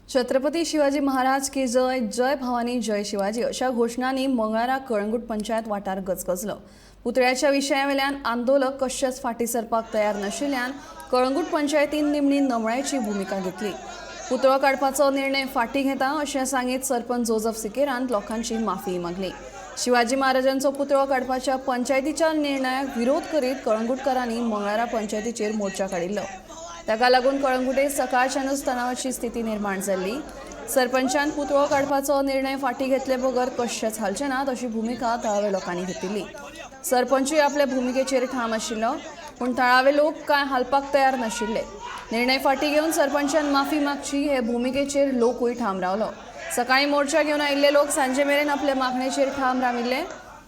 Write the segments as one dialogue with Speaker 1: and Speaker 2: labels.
Speaker 1: छत्रपती शिवाजी महाराज की जय, जय भवानी, जय शिवाजी अशा घोशणांनी मंगळारा कळंगूट पंचायत वाठार गजगजलो. पुतळ्याच्या विशयावेल्यान आंदोलक कशेच फाटीं सरपाक तयार नाशिल्ल्यान कळंगूट पंचायतीन निमणी नमळायेची भुमिका घेतली. पुतळो काडपाचो निर्णय फाटीं घेता अशें सांगीत सरपंच जोजफ सिकेरान लोकांची माफी मागली. शिवाजी महाराजांचो पुतळो काडपाच्या पंचायतीच्या निर्णयाक विरोध करीत कळंगूटकारांनी मंगळारा पंचायतीचेर मोर्चा काडिल्लो. ताका लागून कळंगुटे सकाळच्यानूच तणावाची स्थिती निर्माण जाल्ली. सरपंचान पुतळो काडपाचो निर्णय फाटीं घेतले बगर कशेंच हालचे नात अशी भुमिका थळाव्या लोकांनी घेतिल्ली. सरपंचूय आपल्या भुमिकेचेर ठाम आशिल्लो, पूण थळावे लोक कांय हालपाक तयार नाशिल्ले. निर्णय फाटीं घेवन सरपंचान माफी मागची हे भुमिकेचेर लोकूय ठाम रावलो. सकाळी मोर्चा घेवन आयिल्ले लोक सांजे मेरेन आपले मागणेचेर ठाम राविल्ले.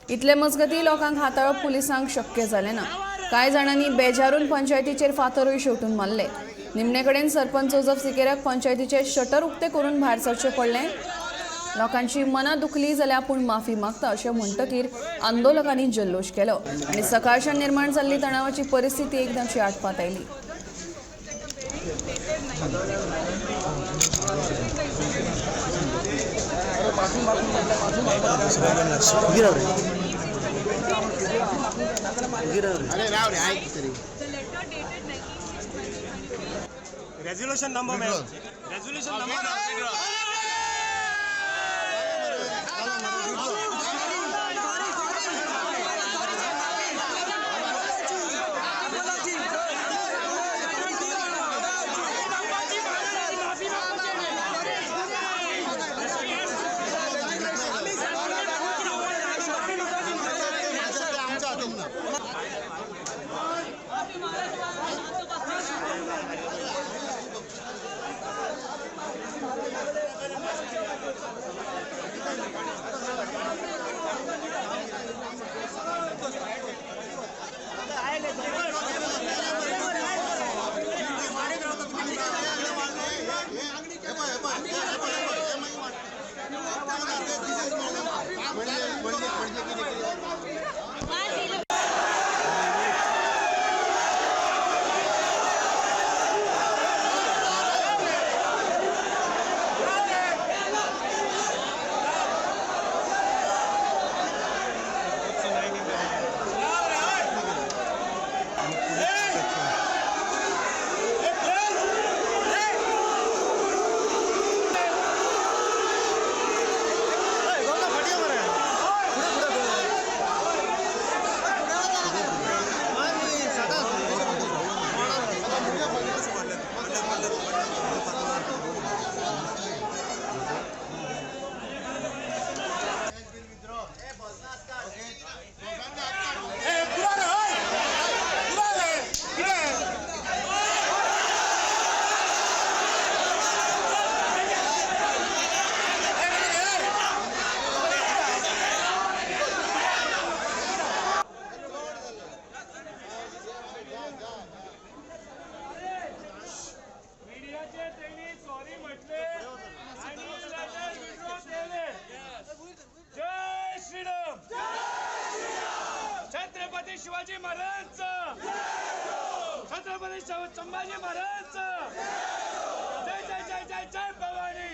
Speaker 1: इतले मजगती लोकांक हाताळप पुलिसांक शक्य जालें ना. कांय जाणांनी बेजारून पंचायतीचेर फातरूय शेवटून मारले. निमणे कडेन सरपंच जोजफ सिकेराक पंचायतीचे शटर उक्ते करून भायर सरचें पडलें. लोकांची मनां दुखली जाल्यार आपूण माफी मागता अशें म्हणटकीर आंदोलकांनी जल्लोश केलो आनी सकाळच्यान निर्माण जाल्ली तणावाची परिस्थिती एकदांची आटपात आयली.
Speaker 2: Resolution number, ma'am. Resolution number. जय श्रीराम. छत्रपती शिवाजी महाराज, छत्रपती संभाजी महाराज, जय जय जय जय जय भवानी.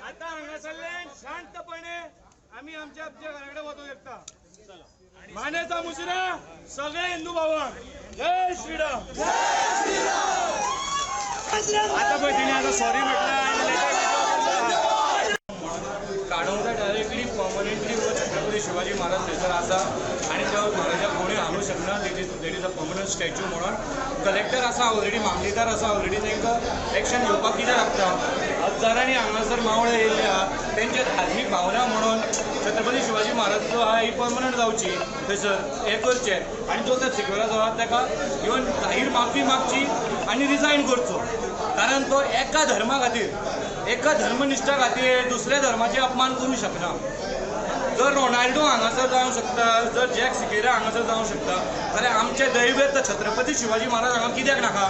Speaker 2: आता हांगासरल्यान शांतपणे आमी आमच्या आमच्या घरा कडेन वचूंक शकता. मानेचा मुजरा सगळे हिंदू भावांक जय श्रीराम. आता पळय तिणें आतां सॉरी म्हटलें आनी काडूंक डायरेक्टली परमनंटली छत्रपती शिवाजी महाराज थंयसर आसा आनी त्या महाराजाक कोणूय हालूंक शकना. That is a permanent statue म्हणून कलेक्टर आसा ऑलरेडी, मामलेदार आसा ऑलरेडी, तांकां एक्शन घेवपाक कितें लागता? हजारांनी हांगासर मावळे येयल्ले आहा, तेंचे धार्मीक भावना म्हणून छत्रपती शिवाजी महाराज जो आहा ही परमनंट जावची थंयसर हें करचें आनी जो त्या सिक्वेरा जो आहा ताका इवन जाहीर माफी मागची आनी रिजायन करचो, कारण तो एका धर्मा खातीर, एका धर्मनिश्ठा खातीर दुसऱ्या धर्माचे अपमान करूंक शकना. जर रोनाल्डो हांगासर जावंक शकता, जर जॅक सिकेरा हांगासर जावंक शकता, जाल्यार आमचें दैवत छत्रपती शिवाजी महाराज हांगा कित्याक नाका?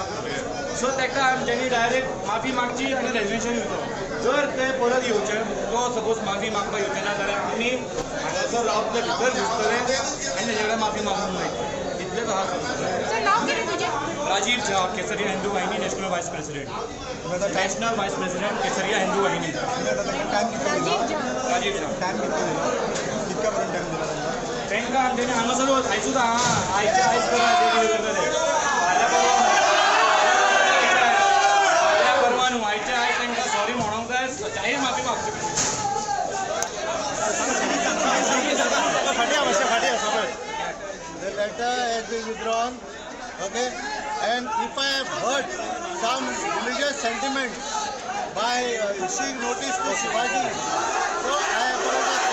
Speaker 2: सो ताका आमच्यांनी डायरेक्ट माफी मागची आनी रेजिग्नेशन दिवचो. जर ते परत येवचे, तो सपोज माफी मागपाक येवचे ना जाल्यार आमी हांगासर रावतले, भितर घुसतले आनी तेजे कडेन माफी मागूंक मेळटली. इतलेंच आहा.
Speaker 3: सर, नाव कितें तुजें?
Speaker 2: राजीव झा, केसरिया हिंदू वाहिनी national vice president, national vice president, Kesariya Hindu Vahini.
Speaker 4: Time कितको दिला?
Speaker 3: राजीव झा.
Speaker 2: राजीव झा.
Speaker 4: टायम कितको दिला? कितक्या पर्यंत टायम दिला तांकां?
Speaker 2: तांकां आनी तेणी हांगासरूच आयजूच आहा, आयच्या आयज करा जे कितें करता ते. फाल्यां परवां, फाल्यां परवां न्हू, आयच्या आयज तांकां सॉरी म्हणोंक जाय, जाहीर माफी मागची.
Speaker 4: फाटी मातशें फाटी आसा पळय. The letter has been withdrawn, okay? And if I have hurt some religious sentiment by issuing notice to Shivaji, so I apologize.